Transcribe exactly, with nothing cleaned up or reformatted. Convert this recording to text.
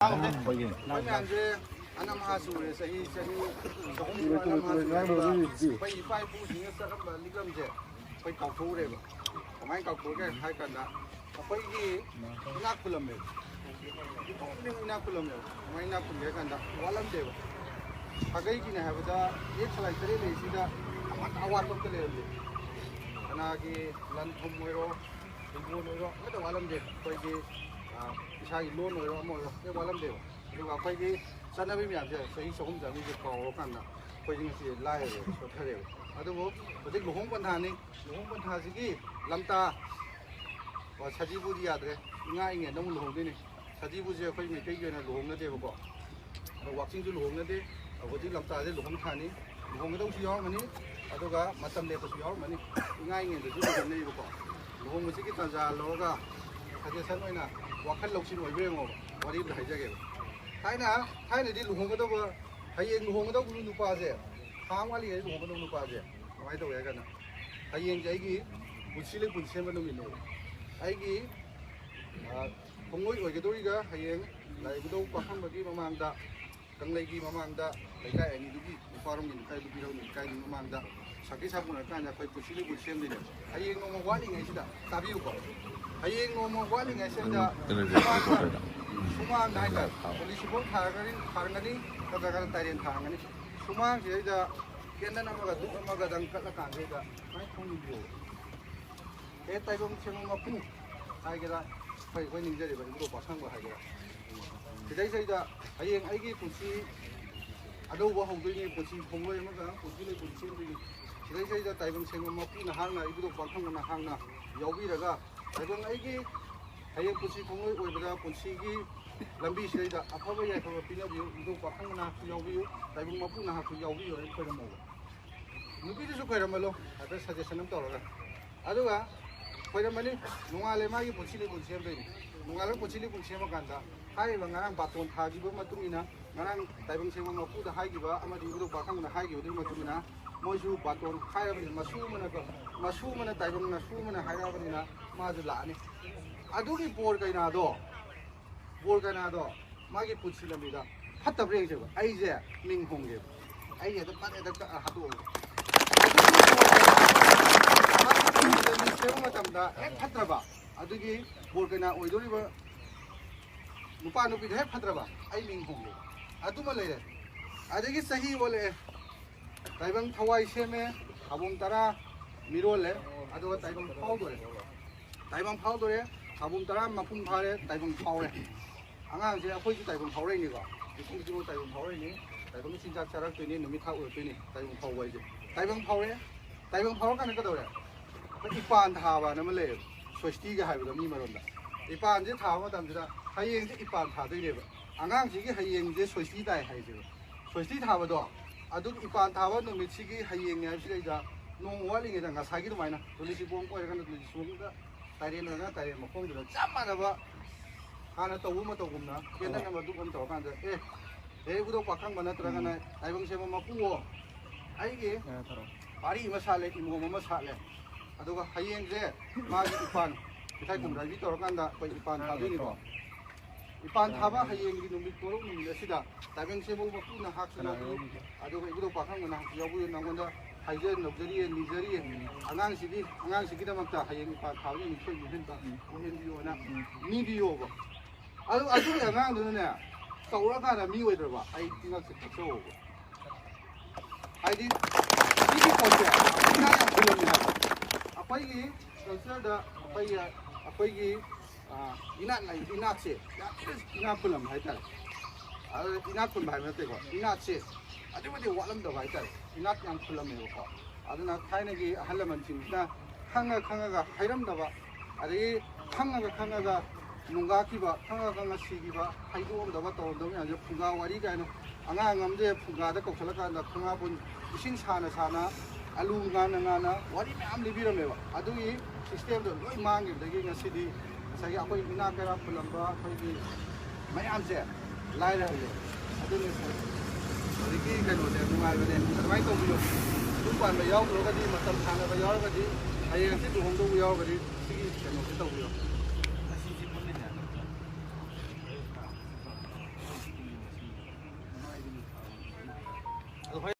ꯑꯩꯈꯣꯏ ꯃꯌꯥꯝꯁꯦ ꯑꯅꯝ ꯑꯍꯥ ꯁꯨꯔꯦ, ꯆꯍꯤ ꯆꯅꯤ, ꯆꯍꯨꯝ ꯁꯨꯔꯦ ꯑꯅꯝ ꯑꯍꯥ ꯁꯨꯔꯦ꯫ ꯑꯗꯨꯒ ꯑꯩꯈꯣꯏ ꯏꯄꯥ ꯏꯄꯨꯁꯤꯡꯅ ꯆꯠꯂꯝꯕ ꯂꯤꯛꯂꯝꯁꯦ ꯑꯩꯈꯣꯏ ꯀꯥꯎꯊꯣꯛꯎꯔꯦꯕ꯫ ꯀꯃꯥꯏꯅ ꯀꯥꯎꯊꯣꯛꯀꯦ ꯍꯥꯏ ꯀꯥꯟꯗ, ꯑꯩꯈꯣꯏꯒꯤ ꯏꯅꯥꯛ ꯈꯨꯜꯂꯝꯃꯦꯕ꯫ ꯏꯅꯥꯛ ꯈꯨꯜꯂꯝꯃꯦꯕ꯫ ꯀꯃꯥꯏꯅ ꯏꯅꯥꯛ ꯈꯨꯜꯒꯦ ꯍꯥꯏ ꯀꯥꯟꯗ, ꯋꯥꯠꯂꯝꯗꯦꯕ꯫ ꯁꯥꯒꯩꯒꯤꯅꯦ ꯍꯥꯏꯕꯗ, ꯌꯦꯛ ꯁꯂꯥꯏ ꯇꯔꯦꯠ ꯂꯩꯁꯤꯗ ꯑꯃꯠꯇ ꯑꯋꯥꯠꯄ ꯑꯝꯇ ꯂꯩꯔꯝꯗꯦ꯫ ꯀꯅꯥꯒꯤ ꯂꯟ ꯊꯨꯝ ꯑꯣꯏꯔꯣ, ꯍꯤꯡꯒꯣꯜ ꯑꯣꯏꯔꯣ, ꯑꯃꯠꯇ ꯋꯥꯠꯂꯝꯗꯦ꯫ ꯑꯩꯈꯣꯏꯒꯤ, ꯑ, ꯏꯁꯥꯒꯤ ꯂꯣꯟ ꯑꯣꯏꯔꯣ, ꯑꯃ ꯑꯣꯏꯔꯣ, ꯀꯩꯝ ꯋꯥꯠꯂꯝꯗꯦꯕ꯫ ꯑꯗꯨꯒ ꯑꯩꯈꯣꯏꯒꯤ ꯆꯠꯅꯕꯤ ꯃꯌꯥꯝꯁꯦ ꯆꯍꯤ ꯆꯍꯨꯝ ꯆꯥꯃꯔꯤꯁꯦ ꯀꯥꯎꯔꯀꯥꯟꯗ ꯑꯩꯈꯣꯏꯁꯦ ꯉꯁꯤ ꯂꯥꯏꯔꯦꯕ, ꯁꯣꯠꯊꯔꯦꯕ꯫ ꯑꯗꯨꯕꯨ ꯍꯧꯖꯤꯛ ꯂꯨꯍꯣꯡ ꯄꯟꯊꯥꯅꯤ꯫ ꯂꯨꯍꯣꯡ ꯄꯟꯊꯥꯁꯤꯒꯤ ꯂꯝꯇꯥ, ꯑ, ꯁꯖꯤꯕꯨꯗꯤ ꯌꯥꯗ꯭ꯔꯦ꯫ ꯏꯉꯥ ꯏꯉꯦꯟꯗ ꯑꯃꯨꯛ ꯂꯨꯍꯣꯡꯗꯣꯏꯅꯤ꯫ ꯁꯖꯤꯕꯨꯁꯦ ꯑꯩꯈꯣꯏ ꯃꯩꯇꯩꯒꯤ ꯑꯣꯏꯅ ꯂꯨꯍꯣꯡꯅꯗꯦꯕꯀꯣ꯫ ꯑꯗꯣ ꯋꯥꯛꯆꯤꯡꯁꯨ ꯂꯨꯍꯣꯡꯅꯗꯦ꯫ ꯍꯧꯖꯤꯛ ꯂꯝꯇꯥꯁꯦ ꯂꯨꯍꯣꯡ ꯊꯥꯅꯤ꯫ ꯂꯨꯍꯣꯡꯒꯗꯧꯁꯨ ꯌꯥꯎꯔꯝꯒꯅꯤ, ꯑꯗꯨꯒ ꯃꯇꯝ ꯂꯦꯞꯄꯁꯨ ꯌꯥꯎꯔꯝꯒꯅꯤ꯫ ꯏꯉꯥ ꯏꯉꯦꯟꯗꯁꯨ ꯂꯨꯍꯣꯡꯅꯩꯕꯀꯣ꯫ ꯂꯨꯍꯣꯡꯕꯁꯤꯒꯤ ꯇꯥꯟꯖꯥ ꯂꯧꯔꯒ suggestion ꯑꯣꯏꯅ ꯋꯥꯈꯜ ꯂꯧꯁꯤꯡ ꯑꯣꯏꯕ꯭ꯔꯥ ꯌꯦꯡꯉꯣꯕ꯫ ꯋꯥꯔꯤ ꯑꯝꯇ ꯍꯥꯏꯖꯒꯦꯕ꯫ ꯊꯥꯏꯅ, ꯊꯥꯏꯅꯗꯤ ꯂꯨꯍꯣꯡꯒꯗꯧꯕ, ꯍꯌꯦꯡ ꯂꯨꯍꯣꯡꯒꯗꯧꯕ ꯅꯨꯄꯥꯁꯦ, ꯊꯥ ꯑꯃ ꯋꯥꯠꯂꯤꯉꯩꯗ ꯂꯨꯍꯣꯡꯒꯗꯧꯕ ꯅꯨꯄꯥꯁꯦ ꯀꯃꯥꯏꯅ ꯇꯧꯋꯦ ꯍꯥꯏ ꯀꯥꯟꯗ, ꯍꯌꯦꯡꯁꯦ ꯑꯩꯒꯤ ꯄꯨꯟꯁꯤ ꯂꯩꯄꯨꯟ ꯁꯦꯝꯕ ꯅꯨꯃꯤꯠꯅꯦꯕ꯫ ꯑꯩꯒꯤ, ꯑ, ꯈꯣꯡꯂꯣꯏ ꯑꯣꯏꯒꯗꯧꯔꯤꯒ ꯍꯌꯦꯡ ꯂꯥꯏꯕꯨꯗꯧ ꯄꯥꯈꯪꯕꯒꯤ ꯃꯃꯥꯡꯗ, ꯀꯪꯂꯩꯒꯤ ꯃꯃꯥꯡꯗ, ꯂꯩꯀꯥꯏ ꯑꯅꯤꯗꯨꯒꯤ, ꯅꯨꯄꯥꯔꯣꯝꯒꯤ ꯂꯩꯀꯥꯏ, ꯅꯨꯄꯤꯔꯣꯝꯒꯤ ꯂꯩꯀꯥꯏꯒꯤ ꯃꯃꯥꯡꯗ ꯁꯥꯈꯤ ꯁꯥꯄꯣꯟꯅꯔꯀꯥꯟꯗ ꯑꯩꯈꯣꯏ ꯄꯨꯟꯁꯤ ꯂꯩꯄꯨꯟ ꯁꯦꯝꯗꯣꯏꯅꯦ꯫ ꯍꯌꯦꯡ ꯅꯣꯡꯃ ꯋꯥꯠꯂꯤꯉꯩꯁꯤꯗ, ꯇꯥꯕꯤꯌꯨꯀꯣ, ꯍꯌꯦꯡ ꯅꯣꯡꯃ ꯋꯥꯠꯂꯤꯉꯩꯁꯤꯗ ꯁꯨꯃꯥꯡꯗ, ꯁꯨꯃꯥꯡꯗ ꯍꯥꯏꯇꯥꯔꯦ, ꯄꯨꯂꯤ ꯁꯤꯐꯧ ꯊꯥꯔꯒꯅꯤ, ꯊꯥꯔꯝꯒꯅꯤ, ꯅꯠꯇ꯭ꯔꯒꯅ ꯇꯥꯏꯔꯦꯟ ꯊꯥꯔꯝꯒꯅꯤ꯫ ꯁꯨꯃꯥꯡꯁꯤꯗꯩꯗ ꯀꯦꯟꯗꯜ ꯑꯃꯒ ꯙꯨꯞ ꯑꯃꯒꯗꯪ ꯀꯠꯂꯀꯥꯟꯁꯤꯗ ꯁꯨꯃꯥꯏꯅ ꯊꯣꯡꯖꯤꯟꯕꯤꯌꯣ꯫ ꯍꯦ ꯇꯥꯏꯕꯪ ꯁꯦꯝꯕ ꯃꯄꯨ ꯍꯥꯏꯒꯦꯔꯥ, ꯑꯩꯈꯣꯏ, ꯑꯩꯈꯣꯏ ꯅꯤꯡꯖꯔꯤꯕ ꯏꯕꯨꯙꯧ ꯄꯥꯈꯪꯕ ꯍꯥꯏꯒꯦꯔꯥ, ꯁꯤꯗꯩꯁꯤꯗ ꯍꯌꯦꯡ ꯑꯩꯒꯤ ꯄꯨꯟꯁꯤ ꯑꯅꯧꯕ ꯍꯧꯗꯣꯏꯅꯤ, ꯄꯨꯟꯁꯤ ꯈꯣꯡꯂꯣꯏ ꯑꯃꯒ ꯄꯨꯟꯁꯤ ꯂꯩꯄꯨꯟ ꯁꯦꯝꯗꯣꯏꯅꯤ꯫ ꯁꯤꯗꯩꯁꯤꯗ ꯇꯥꯏꯕꯪ ꯁꯦꯝꯕ ꯃꯄꯨ ꯅꯍꯥꯛꯅ, ꯏꯕꯨꯙꯧ ꯄꯥꯈꯪꯕ ꯅꯍꯥꯛꯅ ꯌꯥꯎꯕꯤꯔꯒ, ꯇꯥꯏꯕꯪ ꯑꯩꯒꯤ ꯍꯌꯦꯡ ꯄꯨꯟꯁꯤ ꯈꯣꯡꯂꯣꯏ ꯑꯣꯏꯕꯗ ꯄꯨꯟꯁꯤꯒꯤ ꯂꯝꯕꯤꯁꯤꯗꯩꯗ ꯑꯐꯕ ꯌꯥꯏꯐꯕ ꯄꯤꯅꯕꯤꯌꯨ, ꯏꯕꯨꯙꯧ ꯄꯥꯈꯪꯕ ꯅꯍꯥꯛꯁꯨ ꯌꯥꯎꯕꯤꯌꯨ, ꯇꯥꯏꯕꯪ ꯃꯄꯨ ꯅꯍꯥꯛꯁꯨ ꯌꯥꯎꯕꯤꯌꯨ ꯍꯥꯏꯅ ꯈꯣꯏꯔꯝꯃꯧꯕ꯫ ꯅꯨꯄꯤꯗꯨꯁꯨ ꯈꯣꯏꯔꯝꯍꯜꯂꯣ, ꯍꯥꯏꯐꯦꯠ suggestion ꯑꯃ ꯇꯧꯔꯒ꯫ ꯑꯗꯨꯒ ꯈꯣꯏꯔꯝꯃꯅꯤ, ꯅꯣꯡꯉꯥꯜꯂꯦ ꯃꯥꯒꯤ ꯄꯨꯟꯁꯤ ꯂꯩꯄꯨꯟ ꯁꯦꯝꯗꯣꯏꯅꯤ꯫ ꯅꯣꯡꯉꯥꯜꯂꯒ ꯄꯨꯟꯁꯤ ꯂꯩꯄꯨꯟ ꯁꯦꯝꯃꯀꯥꯟꯗ, ꯍꯥꯏꯔꯤꯕ ꯉꯔꯥꯡ ꯕꯥꯇꯣꯟ ꯊꯥꯈꯤꯕ ꯃꯇꯨꯡ ꯏꯟꯅ, ꯉꯔꯥꯡ ꯇꯥꯏꯕꯪ ꯁꯦꯝꯕ ꯃꯄꯨꯗ ꯍꯥꯏꯈꯤꯕ ꯑꯃꯗꯤ ꯏꯕꯨꯙꯧ ꯄꯥꯈꯪꯕꯅ ꯍꯥꯏꯈꯤꯕꯗꯨꯒꯤ ꯃꯇꯨꯡ ꯏꯟꯅ, ꯃꯣꯏꯁꯨ ꯕꯥꯇꯣꯟ ꯍꯥꯏꯔꯕꯅꯤꯅ, ꯃꯁꯨ ꯑꯃꯅ, ꯃꯁꯨ ꯑꯃꯅ ꯇꯥꯏꯕꯪ ꯅꯁꯨ ꯑꯃꯅ ꯍꯥꯏꯔꯛꯑꯕꯅꯤꯅ ꯃꯥꯁꯨ ꯂꯥꯛꯑꯅꯤ꯫ ꯑꯗꯨꯒꯤ ꯕꯣꯔ ꯀꯩꯅꯥꯗꯣ, ꯕꯣꯔ ꯀꯩꯅꯥꯗꯣ ꯃꯥꯒꯤ ꯄꯨꯟꯁꯤ ꯂꯝꯕꯤꯗ ꯐꯠꯇꯕ꯭ꯔꯥ ꯌꯦꯡꯁꯦꯕ꯫ ꯑꯩꯁꯦ ꯃꯤꯡ ꯍꯣꯡꯒꯦꯕ꯫ ꯑꯩꯁꯦ ꯑꯗꯨꯝ ꯐꯠ ꯍꯦꯛꯇ ꯀꯛꯑ ꯍꯥꯠꯇꯣꯛꯑꯒꯦ꯫ ꯁꯦꯝꯕ ꯃꯇꯝꯗ ꯍꯦꯛ ꯐꯠꯇ꯭ꯔꯕ, ꯑꯗꯨꯒꯤ ꯕꯣꯔ ꯀꯩꯅꯥ ꯑꯣꯏꯗꯣꯔꯤꯕ ꯅꯨꯄꯥ ꯅꯨꯄꯤꯗ ꯍꯦꯛ ꯐꯠꯇ꯭ꯔꯕ, ꯑꯩ ꯃꯤꯡ ꯍꯣꯡꯒꯦ꯫ ꯑꯗꯨꯃ ꯂꯩꯔꯦ꯫ ꯑꯗꯒꯤ ꯆꯍꯤ ꯑꯣꯜꯂꯛꯑꯦ, ꯇꯥꯏꯕꯪ ꯊꯋꯥꯏ ꯁꯦꯝꯃꯦ, ꯊꯥꯕꯣꯡ ꯇꯔꯥ ꯃꯤꯔꯣꯜꯂꯦ, ꯑꯗꯨꯒ ꯇꯥꯏꯕꯪ ꯐꯥꯎꯗꯣꯔꯦ꯫ ꯇꯥꯏꯕꯪ ꯐꯥꯎꯗꯣꯔꯦ, ꯊꯥꯕꯣꯡ ꯇꯔꯥ ꯃꯄꯨꯡ ꯐꯥꯔꯦ, ꯇꯥꯏꯕꯪ ꯐꯥꯎꯔꯦ꯫ ꯑꯉꯥꯡꯁꯦ ꯑꯩꯈꯣꯏꯁꯨ ꯇꯥꯏꯕꯪ ꯐꯥꯎꯔꯛꯏꯅꯤꯀꯣ, ꯃꯤꯄꯨꯝꯁꯤꯕꯨ ꯇꯥꯏꯕꯪ ꯐꯥꯎꯔꯛꯏꯅꯤ꯫ ꯇꯥꯏꯕꯪ ꯆꯤꯟꯖꯥꯛ ꯆꯥꯔꯛꯇꯣꯏꯅꯤ, ꯅꯨꯃꯤꯠ ꯊꯥ ꯎꯔꯛꯇꯣꯏꯅꯤ꯫ ꯇꯥꯏꯕꯪ ꯐꯥꯎꯕ ꯍꯥꯏꯁꯦ, ꯇꯥꯏꯕꯪ ꯐꯥꯎꯔꯦ꯫ ꯇꯥꯏꯕꯪ ꯐꯥꯎꯔꯀꯥꯟꯗ ꯀꯩꯗꯧꯔꯦ? ꯑꯩꯈꯣꯏ ꯏꯄꯥꯟ ꯊꯥꯕꯅ ꯑꯃ ꯂꯩꯌꯦꯕ, ꯁ꯭ꯋꯁꯇꯤꯒ ꯍꯥꯏꯕꯗꯣ ꯃꯤ ꯃꯔꯣꯟꯗ꯫ ꯏꯄꯥꯟꯁꯦ ꯊꯥꯕ ꯃꯇꯝꯁꯤꯗ ꯍꯌꯦꯡꯁꯦ ꯏꯄꯥꯟ ꯊꯥꯗꯣꯏꯅꯦꯕ꯫ ꯑꯉꯥꯡꯁꯤꯒꯤ ꯍꯌꯦꯡꯁꯦ ꯁ꯭ꯋꯁꯇꯤ ꯇꯥꯏ ꯍꯥꯏꯁꯦꯕ꯫ ꯁ꯭ꯋꯁꯇꯤ ꯊꯥꯕꯗꯣ, ꯑꯗꯨ ꯏꯄꯥꯟ ꯊꯥꯕ ꯅꯨꯃꯤꯠꯁꯤꯒꯤ ꯍꯌꯦꯡꯅꯦ ꯍꯥꯏꯕꯁꯤꯗꯩꯗ ꯅꯣꯡꯃ ꯋꯥꯠꯂꯤꯉꯩꯗ ꯉꯁꯥꯏꯒꯤ ꯑꯗꯨꯃꯥꯏꯅ ꯇꯨꯂꯁꯤꯕꯣꯡ ꯑꯣꯏꯔꯒꯅ ꯇꯨꯂꯁꯤꯕꯣꯡꯗ, ꯇꯥꯏꯔꯦꯟ ꯑꯣꯏꯔꯒꯅ ꯇꯥꯏꯔꯦꯟ ꯃꯈꯣꯡꯗꯨꯗ ꯆꯞ ꯃꯥꯟꯅꯕ ꯍꯥꯟꯅ ꯇꯧꯕ ꯃꯇꯧꯒꯨꯝꯅ ꯀꯦꯟꯗꯜ ꯑꯃ ꯙꯨꯞ ꯑꯃ ꯇꯧꯔꯀꯥꯟꯗ, "ꯑꯦ, ꯍꯦ ꯏꯕꯨꯙꯧ ꯄꯥꯈꯪꯕ ꯅꯠꯇ꯭ꯔꯒꯅ ꯇꯥꯏꯕꯪ ꯁꯦꯝꯕ ꯃꯄꯨ, ꯑꯩꯒꯤ ꯄꯥꯔꯤ ꯑꯃ ꯁꯥꯠꯂꯦ, ꯏꯃꯣꯝ ꯑꯃ ꯁꯥꯠꯂꯦ꯫ ꯑꯗꯨꯒ ꯍꯌꯦꯡꯁꯦ ꯃꯥꯒꯤ ꯏꯄꯥꯟ, ꯏꯊꯥꯏ ꯀꯨꯝꯔꯥꯏꯕꯤ ꯇꯧꯔꯀꯥꯟꯗ ꯑꯩꯈꯣꯏ ꯏꯄꯥꯟ ꯊꯥꯗꯣꯏꯅꯤꯀꯣ꯫ ꯏꯄꯥꯟ ꯊꯥꯕ ꯍꯌꯦꯡꯒꯤ ꯅꯨꯃꯤꯠ ꯄꯣꯔꯧ ꯅꯨꯃꯤꯠ ꯑꯁꯤꯗ ꯇꯥꯏꯕꯪ ꯁꯦꯝꯕ ꯃꯄꯨ ꯅꯍꯥꯛꯁꯨ ꯌꯥꯎꯕꯤꯌꯨ, ꯑꯗꯨꯒ ꯏꯕꯨꯙꯧ ꯄꯥꯈꯪꯕ ꯅꯍꯥꯛꯁꯨ ꯌꯥꯎꯕꯤꯌꯨ, ꯅꯉꯣꯟꯗ ꯍꯥꯏꯖ ꯅꯧꯖꯔꯤꯌꯦ, ꯅꯤꯖꯔꯤꯌꯦ꯫ ꯑꯉꯥꯡꯁꯤꯒꯤ, ꯑꯉꯥꯡꯁꯤꯒꯤꯗꯃꯛꯇ ꯍꯌꯦꯡ ꯏꯄꯥꯟ ꯊꯥꯕ ꯅꯨꯃꯤꯠ ꯁꯣꯏ ꯃꯣꯏꯍꯟꯕ, ꯃꯣꯏꯍꯟꯕꯤꯌꯣꯅ ꯅꯤꯕꯤꯌꯣꯕ꯫ ꯑꯗꯨ ꯑꯗꯨꯒꯤ ꯑꯉꯥꯡꯗꯨꯅꯅꯦ, ꯆꯥꯎꯔꯛꯑꯀꯥꯟꯗ ꯃꯤ ꯑꯣꯏꯗ꯭ꯔꯕ? ꯑꯩ ꯉꯛꯁꯦ ꯀꯛꯆꯧꯕ꯫ ꯍꯥꯏꯗꯤ ꯁꯤꯒꯤ ꯄꯣꯠꯁꯦ ꯏꯅꯥꯛ ꯌꯥꯝ ꯈꯨꯜꯂꯝꯃꯦ ꯍꯥꯏꯕ꯫ ꯑꯩꯈꯣꯏꯒꯤ ꯀꯜꯆꯔꯗ ꯑꯩꯈꯣꯏꯒꯤ, ꯑꯩꯈꯣꯏꯒꯤ, ꯑ, ꯏꯅꯥꯠ ꯂꯩ, ꯏꯅꯥꯠꯁꯦ ꯌꯥꯝ ꯊꯤꯅ ꯏꯅꯥꯛ ꯈꯨꯜꯂꯝꯕ ꯍꯥꯏꯇꯥꯔꯦ꯫ ꯑꯗꯨ ꯏꯅꯥꯛ ꯈꯨꯟꯕ ꯍꯥꯏꯕ ꯅꯠꯇꯦꯀꯣ, ꯏꯅꯥꯠꯁꯦ ꯑꯗꯨꯛꯀꯤ ꯃꯇꯤꯛ ꯋꯥꯠꯂꯝꯗꯕ ꯍꯥꯏꯇꯥꯔꯦ꯫ ꯏꯅꯥꯠ ꯌꯥꯝ ꯈꯨꯜꯂꯝꯃꯦꯕꯀꯣ꯫ ꯑꯗꯨꯅ ꯊꯥꯏꯅꯒꯤ ꯑꯍꯜ ꯂꯃꯟꯁꯤꯡꯁꯤꯅ ꯈꯪꯉ ꯈꯪꯉꯒ ꯍꯥꯏꯔꯝꯗꯕ, ꯑꯗꯒꯤ ꯈꯪꯉꯒ ꯈꯪꯉꯒ ꯅꯨꯡꯒꯥꯈꯤꯕ, ꯈꯪꯉ ꯈꯪꯉ ꯁꯤꯈꯤꯕ, ꯍꯥꯏꯗꯣꯛꯑꯝꯗꯕ, ꯇꯧꯔꯝꯗꯕ ꯃꯌꯥꯝꯁꯦ ꯐꯨꯡꯒꯥ ꯋꯥꯔꯤ ꯀꯥꯏꯅ, ꯑꯉꯥꯡ ꯑꯃꯁꯦ ꯐꯨꯡꯒꯥꯗ ꯀꯧꯁꯜꯂꯀꯥꯟꯗ ꯈꯣꯡꯍꯥꯞꯄꯨ ꯏꯁꯤꯡ ꯁꯥꯅ ꯁꯥꯅ, ꯑꯂꯨ ꯉꯥꯟꯅ ꯉꯥꯟꯅ ꯋꯥꯔꯤ ꯃꯌꯥꯝ ꯂꯤꯕꯤꯔꯝꯃꯦꯕ꯫ ꯑꯗꯨꯒꯤ ꯁꯤꯁꯇꯦꯝꯗꯣ ꯂꯣꯏ ꯃꯥꯡꯈꯤꯕꯗꯒꯤ ꯉꯁꯤꯗꯤ ꯉꯁꯥꯏꯒꯤ ꯑꯩꯈꯣꯏ ꯏꯅꯥꯛ ꯀꯩꯔꯥꯛ ꯈꯨꯜꯂꯝꯕ ꯑꯩꯈꯣꯏꯒꯤ ꯃꯌꯥꯝꯁꯦ ꯂꯥꯏꯔꯍꯜꯂꯦ꯫ ꯑꯗꯨꯅ ꯍꯧꯖꯤꯛꯀꯤ ꯀꯩꯅꯣꯁꯦ ꯅꯨꯡꯉꯥꯏꯕꯅꯦ, ꯑꯗꯨꯃꯥꯏꯅ ꯇꯧꯕꯤꯌꯨ꯫ ꯌꯨꯝ ꯄꯥꯟꯕ ꯌꯥꯎꯗ꯭ꯔꯒꯗꯤ, ꯃꯇꯝ ꯁꯥꯡꯅꯕ ꯌꯥꯎꯔꯒꯗꯤ, ꯍꯌꯦꯡ ꯍꯪꯆꯤꯠ ꯂꯨꯍꯣꯡꯗꯧꯕ ꯌꯥꯎꯔꯒꯗꯤ ꯁꯤꯒꯤ ꯀꯩꯅꯣꯁꯦ ꯇꯧꯕꯤꯌꯨ꯫ ꯑꯗꯣ ꯍꯣꯔꯦꯟ